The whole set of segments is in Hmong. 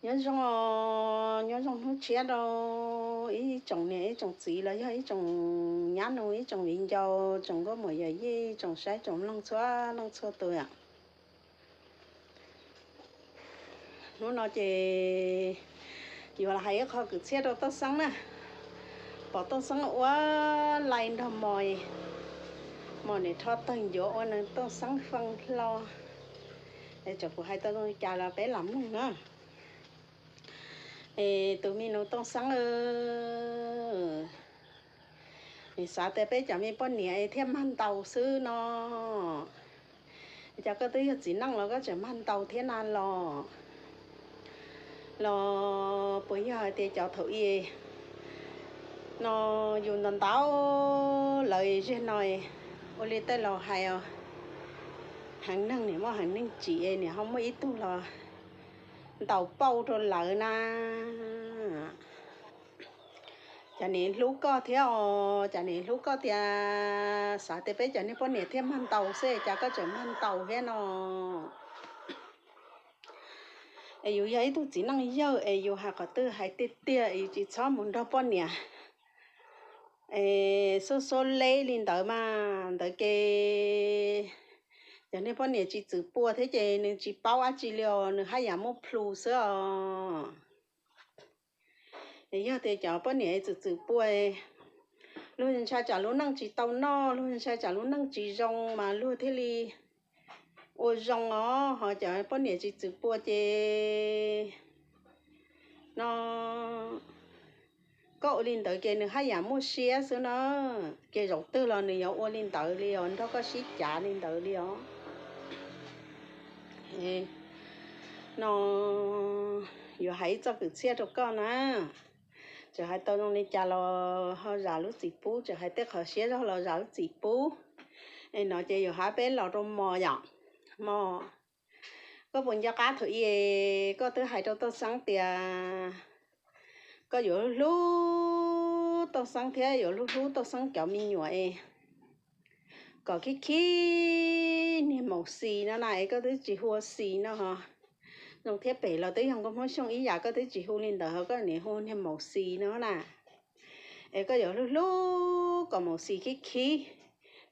Nyob zoo, nyob zoo hnub tshiab rau ib tsoom niam ib tsoom txiv los yog ib tsoom nyab nus ib tsoom viv ncaus tsoom nkauj muam yawm yij tsoom saib tsoom mloog txhua leej txhua tus. Hnub no ces yuav los hais ib qho kwv txhiaj rau Tooj Xeeb na. Pom Tooj Xeeb ua lais nrog mos, mos nim rho tawg ncuav ua nws Tooj Xeeb fee hlo. Es tsam kuv hais tau li cas los peb lam mloog na. Es tus me nus Tooj Xeeb, nim xav tias peb cov me poj niam thiaj mag ntaus xwb no. Cas koj twb yog txiv neej los koj tseem mag ntaus thiab na los? Los puas yog hais tias cov thaum i no yus ntaus ntaus lawv zeg no, ua li tej laus hais, heev neeg nim muaj heev neeg tsim, nim ho muaj ib tug los ntaus pauj rau lawv na. Cas nim hlub koj thiab os, cas nim hlub koj tias xav tias peb cov niag poj niam thiaj mag ntaus xwb, cas koj tseem mag ntaus thiab no? Es yus yog ib tug txiv neej yawg es yus hais qhov twg hais tiag tiag, yus tsis txhob mus nrog poj niam es xub xub leb li ntawd mas ntawd ces cov niag poj niam tsis txwm pua thiab ces nws tsis paub dab tsi li os, nws haj yam muaj plhus xwb os. Es yog tias cov poj niam txwm txwm pua, luag ntshai tsam lub neej tsis tau noj, luag ntshai tsam lub neej tsis zoo mas luag thiaj li ua zoo os, ho cov poj niam tsis txwm pua ces no koj ua li ntawd ces nws haj yam muaj siab xwb na. Ces zaum twg los nws yuav ua li ntawd li os, nrog koj sib cav li ntawd li os. No yuav hais ib txoj kwv txhiaj rau koj na. Txawm hais tau zoo li cas los ho zam lub txim pub, txawm hais tej qhov siab zog los zam lub txim pub. Es no ces yuav hab peb los rau Mos yom. Mos, koj puas nco qab thaum i koj twb hais rau Tooj Xeeb tias koj yuav hlub Tooj Xeeb thiab yuav hlub hlub Tooj Xeeb cov me nyuam es kom khib khib niag Maum Xis no na, es koj twb tsis hu ua Xis no ho. Zoo thiab pem los twb yog nkauj Hmoob Xyooj ib yam, koj twb tsis hu li ntawd ho koj nim hu niag Maum Xis no na. Es koj yuav hlub hlub kom Maum Xis khib khib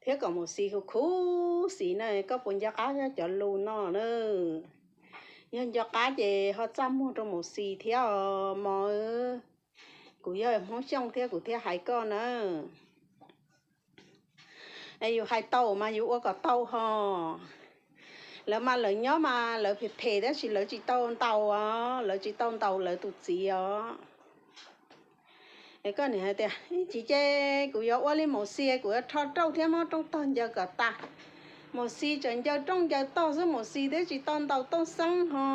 thiab kom Maum Xis khuv khuv xis na, koj puas nco qab cov lus no na? Yog nco qab ces ho txaj muag rau Maum Xis thiab os Mos. Kuv yog Hmoob Xyooj thiab kuv thiaj hais koj na. Es yus hais tau mas yus ua kom tau ho. Lawv mas lawv nyob mas lawv phem phem tab sis lawv tsis tau ntaus os, lawv tsis tau ntaus lawv tus txiv os. Es koj nim hais tias, tsis ces kuv yuav ua li Maum Xis, kuv yuav rho rauj thiab muab rooj tog ncaws kom tas. Maum Xis tseem ncaws rooj ncaws tog xwb, Maum Xis twb tsis tau ntaus Tooj Xeeb ho.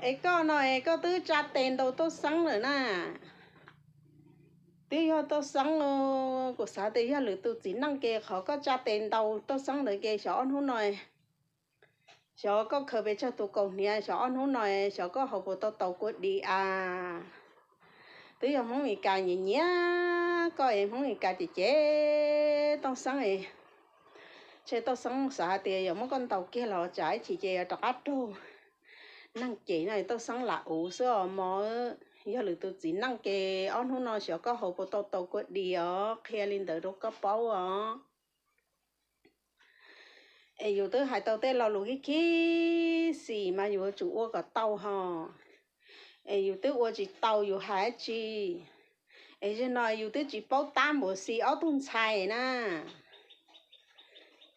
Es koj no es koj twb tsa tes ntaus Tooj Xeeb lawm na. Twb yog Tooj Xeeb, kuv xav tias yog lwm tus txiv neej ces qhov koj tsa tes ntaus Tooj Xeeb ntawd ces xyov ob hnub no, xyov koj khaws pes tsawg tus kaus hniav, xyov ob hnub no, xyov koj haus puas tau taus kua dis a. Twb yog Hmoob Mes Kas nyiam nyiam koj es Hmoob Mes Kas cem cem Tooj Xeeb es, ntshe Tooj Xeeb xav hais tias yuav muab koj ntaus kiag los tsam ib chim ces yuav rov qab raug neeg cem no, Tooj Xeeb lam uv xwb os Mos. Yog lwm tus txiv neej ces ob hnub no xyov koj haus puas tau taus kua dis os, qhia li ntawd rau koj paub os. Es yus twb hais tau tej lo lus khib khib xis mas yus yuav tsum ua kom tau ho. Es yus twb ua tsis tau yus hais dab tsi. Es zaum no yus twb tsis paub tab npaum Xis ob tug ntxhais na.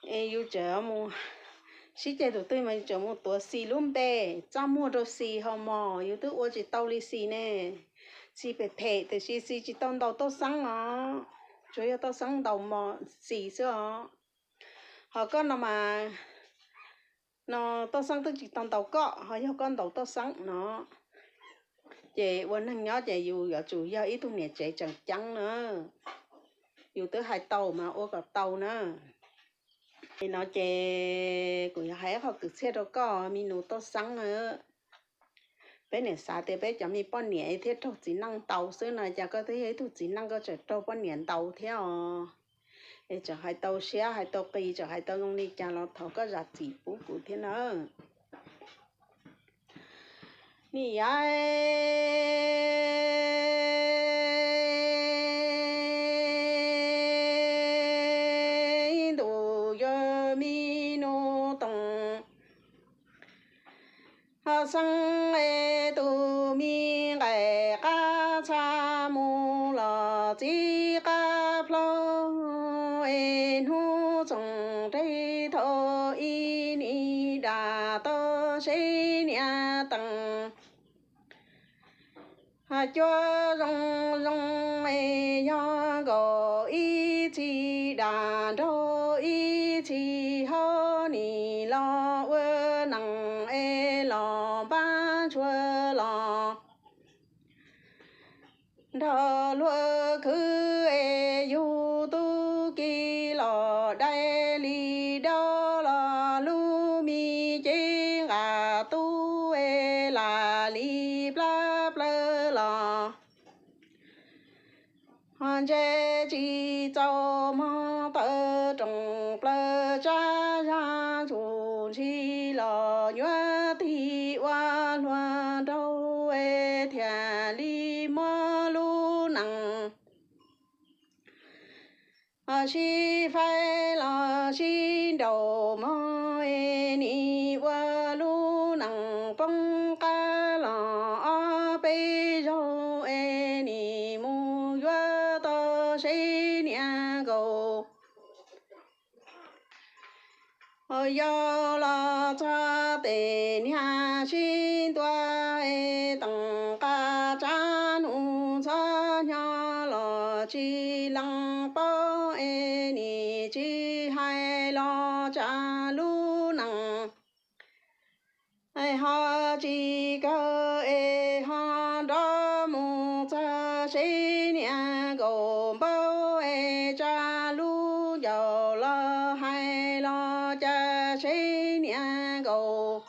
Es yus tseem mus sib ceg tus twg mas yus tseem mus tuav Xis lub npe, txaj muag rau Xis ho Mos, yus twb ua tsis tau li Xis ne. Xis phem phem tiam sis Xis tsis tau ntaus Tooj Xeeb os, tsuas yog Tooj Xeeb ntaus Mos Xis xwb os. Ho koj no mas, no Tooj Xeeb twb tsis tau ntaus koj, ho yog koj ntaus Tooj Xeeb no, ces ua neeg nyob ces yus yuav tsum yog ib tug niam tsev tseem ceeb na. Yus twb hais tau mas ua kom tau na. Es no ces kuv yuav hais ib qho kwv txhiaj rau koj me nus Tooj Xeeb. Peb niam xav tias peb cov me poj niam thiaj raug txiv neej ntaus xwb no, cas koj twb yog ib tug txiv neej koj tseem raug poj niam ntaus thiab os. Es tseem hais tau siab hais tau qis, tseem hais tau zoo li cas los thov koj zam txim pub kuv thiab nawb. Niam, ntuj yuav me nus toom, xeeb es tus me nqaim qab txha mus los txiv qab plaub es hnub txoos reg thaum ib nim dam tau seb niam teem. Cuab zoo zoo es yog nkaus ib txhis dam nraug ib txhis haub nim los ua nees es los npab ntshua los nrog luag khwv es yug tub ki los dai li dab los lub me cev nqas tub es lam li plab plawg los ho ntse tsis txaus mog tawm roos plaws tsab zag ntsuj ntshis los nyuaj tig ua hluas nraug es thiaj li muab lub nees sib faib los sib nraus mog es nim ua lub nees poob qab los ob peb zaug es nim mus yuav tau seb niam nkaus. Yog los txog tes niag sib ntua es teem qab tsav nus txhob nyo los tsis lees paub es nim tsis hais los tsam lub nees ho tsis kawg es ho nrov mus txog seb niam nkaus npaub es tsam lub ncauj los hais los cas seb niam nkaus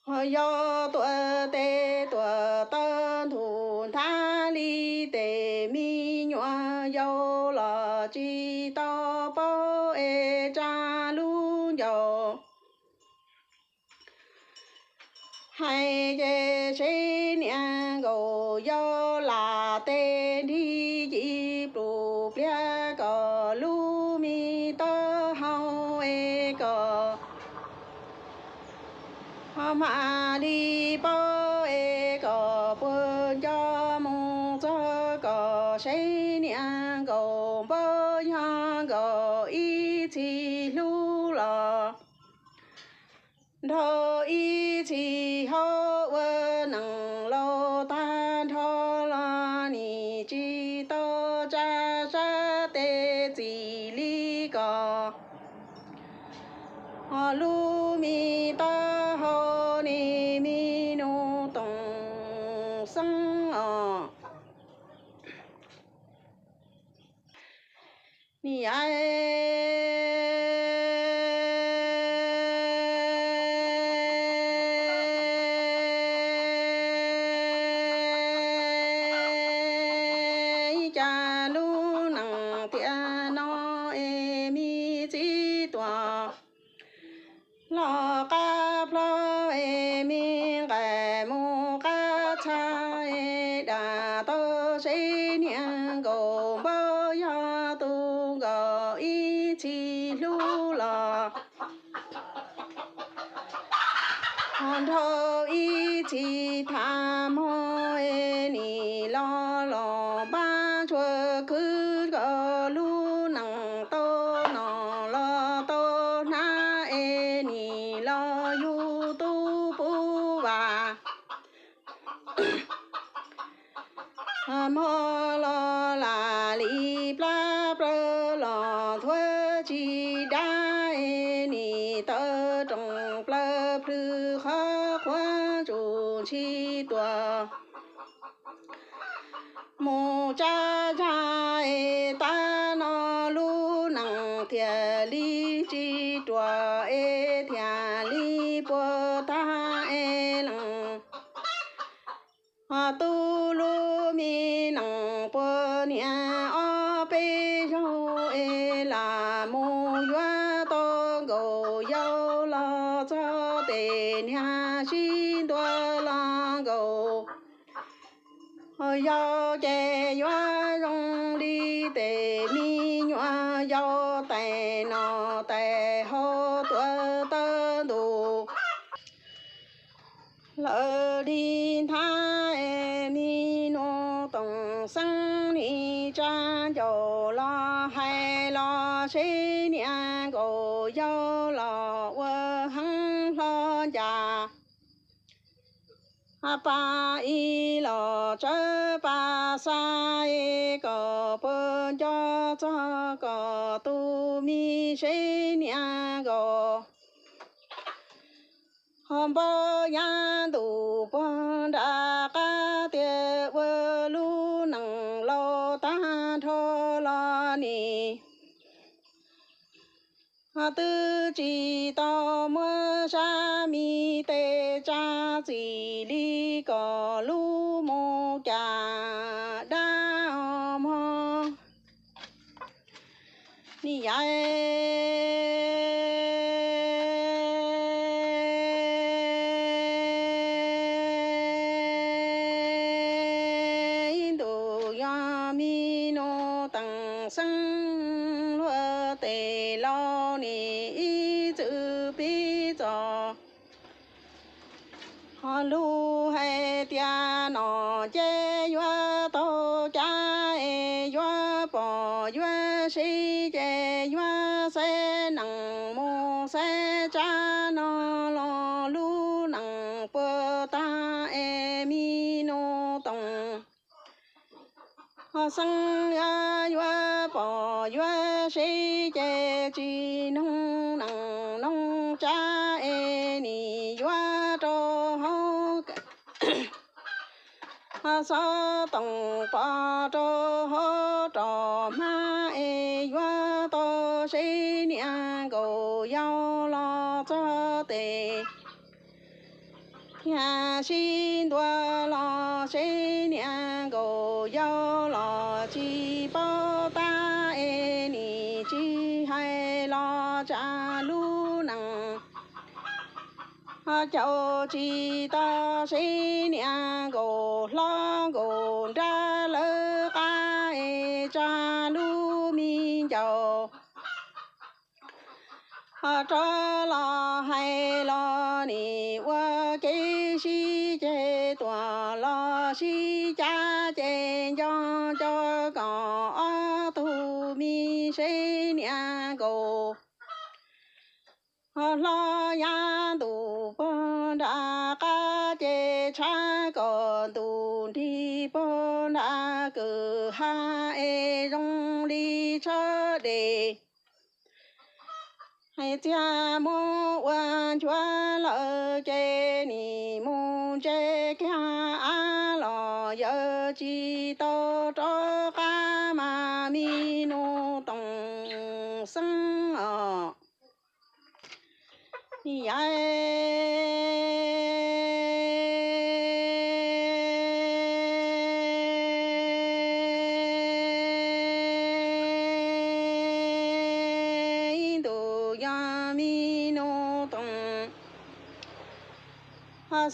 ho yog tuam tes tuam taw ntug nthab li tes me nyuam yaus los tsis tau paub es tsam lub ncauj hais ces seb niam nkaus yog lam tes nrig ci plum pliag kom lub me taub hau es kom ho mam li paub es kom puag nco mus txog kom seb niam nkaus npaub yog nkaus ib txhis hlub los nrog ib txhis haub ua nees laus tag nrho los nim tsis tau tsa sab tes txim li kom ho lub me taub hau nim me nus toom xeeb os. Niam, cas lub nees tiam no es me txiv tuam los qab plaub es me nqaim mus qab txha es dam tau seb niam nkaus npaub yog tus nkaus ib txhis hlub los ho nrog ib txhis tham mog es nim los los npab ntshua khwv kom lub nees tau nom los tau hnab es nim los yug tub pub vas mog los lam li plab plawg los thuav tsis dab es nim tawm roos plaws plhws qhov qhuav ntsuj ntshis tuam mus tsab zag es tab no lub nees thiaj li tsis ruam es thiaj li puas tag es lees ho tub lub me nees puas niam ob peb zaug es lam mus yuav tau nkaus yau los txog tes niag sib ntua los nkaus. Yau ces yuav zoo li tes me nyuam yau tais no tais hau tuav tawb ntus. Lawv li nthab es mi nus toom xeeb li tsa ncaus los hais los seb niam nkaus yau los ua heev hlo ncas. Pas ib los tsawv pas xya es kom puas nco txog kom tus me seb niam nkaus. Ho npawg yaj ntuj puag nram qab tiaj ua lub neej laus tag nrho los nim twb tsis tau muab sab me tes tsa txim li kom lub mus cas dab mog. Ni yaiv ntuj yog mi nus teem xeeb luag tes laus nim ib txwm pib txog. Ho lug hais tias nom ces yuav tau cab es yuav pom yuav sib ces yuav xaiv nees mus xaiv tsab no los lub nees puas tag es mi nus toom ho xeeb yuav yuav pom yuav sib ces tsis noog nees noog tsab es nim yuav rau hauv xob toom pov rau hauv rov hmab es yuav tau seb niam nkaus yau los txog tes thiaj sib ntua los seb niam nkaus yau los tsis paub tab es nim tsis hais los tsam lub nees caum tsis tau seb niam nkaus hlob nkaus nrab lawv qab es tsam lub me ncaus ho rov los hais los nim ua kev sib ceg tuam los sib cab ces nco nco kom ob tug me seb niam nkaus ho hlob yaj ntuj puag nram qab ces tshab kom ntuj nrig puag nram kwj ha es zoo li tshab dej. Hais tias mus ua nchuav lawm ces nim mus ntse kiag av los yawm tsis tau rov qab mas mi nus toom xeeb os. Yaiv ntuj yog mi nus toom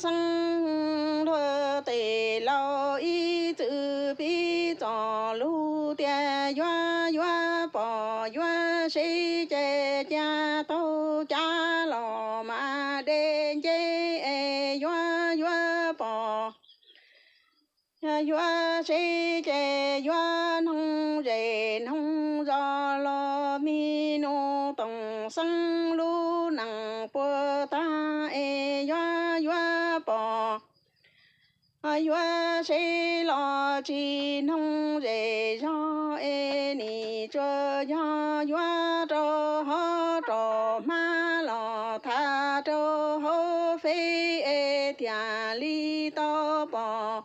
xeeb luag tes laus ib txwm pib txog lug tias yuav yuav pom yuav sib ces cia taug cav los mas dej nceb es yuav yuav pom yuav sib ces yuav noog zes noog zos los mi nus toom xeeb lub nees puas tag es yuav yuav pom yuav sib los tsis noog zes zog es nim tsuas yog yuav rau hauv rov hmab los tham rau hauv feb es thiaj li tau pom.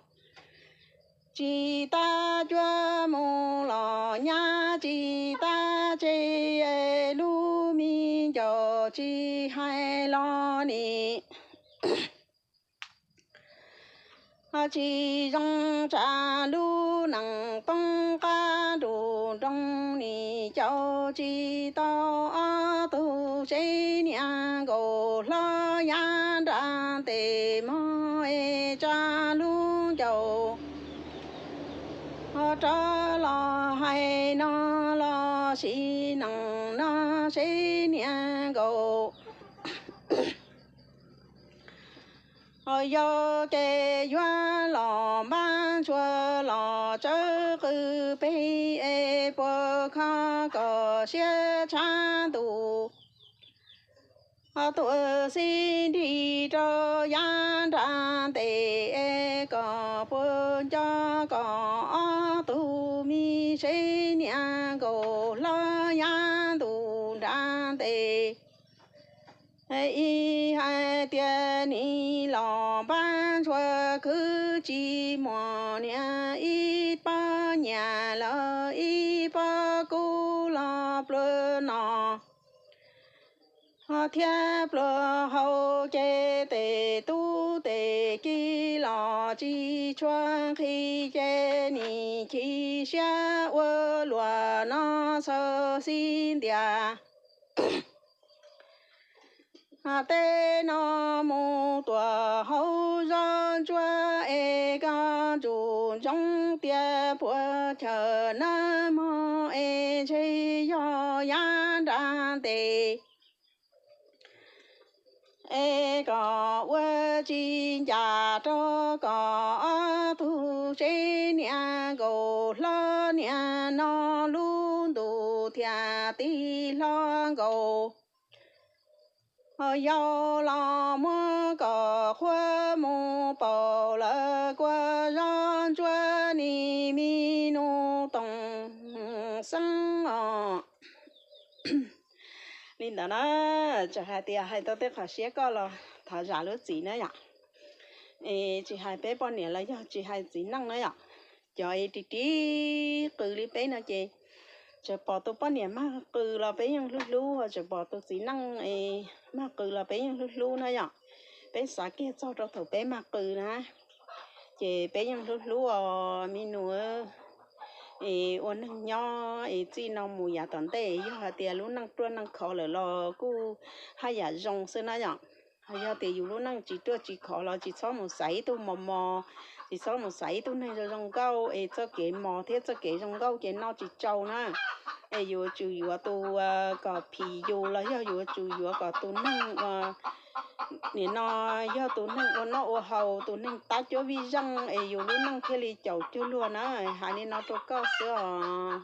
Tsis tab cuab mus los nyab tsis tab tseg es lub me ncaus tsis hais los nim tsis zoo tsam lub nees poob qab nruj nroog nim caum tsis tau ob tug seb niam nkaus hlob yaj nram tes mog es tsa lub ncauj ho rov los hais no los sis nees no seb niag nkaus. Ho yog ces yuav los npab ntshua los tsawb qw peb es puas kho kom siab tshaj ntuj. Ho tuaj xib nrig rau yav nrad ntes es kom puas nco kom ob tug me seb niag nkaus hlob yav ntuj nrad ntes. Ib hais tias nim los npab ntshua khwv tsis muaj niag ib pob nyiaj los ib pob kub los pluag no ho thiab pluag hau ces tes tub tes kiv los tsis tshua nqhis ces nim chim siab ua luam no xav xib ntiag. Tej no mus tuam hauv zos ntsuab es koj ntsum ntsoov tias puas chaw nawb mog es ntshe yog yav nrad ntes. Es kom ua tsis ncaj rau kom ob tug seb niag nkaus hlob niag no lub ntuj thiaj tig hlo nkaus. Ho yau los muab kom qhuab mus paum lawv kua zos ntsuab nim me nus toom xeeb os. Li ntawd na, txawm hais tias hais tau tej qhov siab koj los thov zam lub txim na yom. Es tsis hais peb poj niam los yog tsis hais txiv neej na yom, cov es ris ris qw li peb no ces txawm pom tus poj niam mag qw los peb yeej hlub hlub, txawm pom tus txiv neej es mag qw los peb yeej hlub hlub na yom. Peb xav kiag txog rau thaum peb mag qw na, ces peb yeej hlub hlub os me nus. Es ua neeg nyob es txij no mus yav tom ntej yog hais tias lub neej ruaj neej khov lawm los kuj haj yam zoo xwb na yom. Yog tias yus lub neej tsis ruaj tsis khov los tsis txhob mus xaiv ib tug mos mos, tsis txhob mus xaiv ib tug neeg zoo zoo nkauj es txoj kev mos thiab txoj kev zoo nkauj ces noj tsis tsau na. Es yuav tsum yuav tus kom phim yus los yog yuav tsum yuav kom tus neeg ua, nim no yog tus neeg ua noj ua haus, tus neeg tab cuab vij zeej es yus lub neej thiaj li caum cuag luag na. Hais li no rau koj xwb os.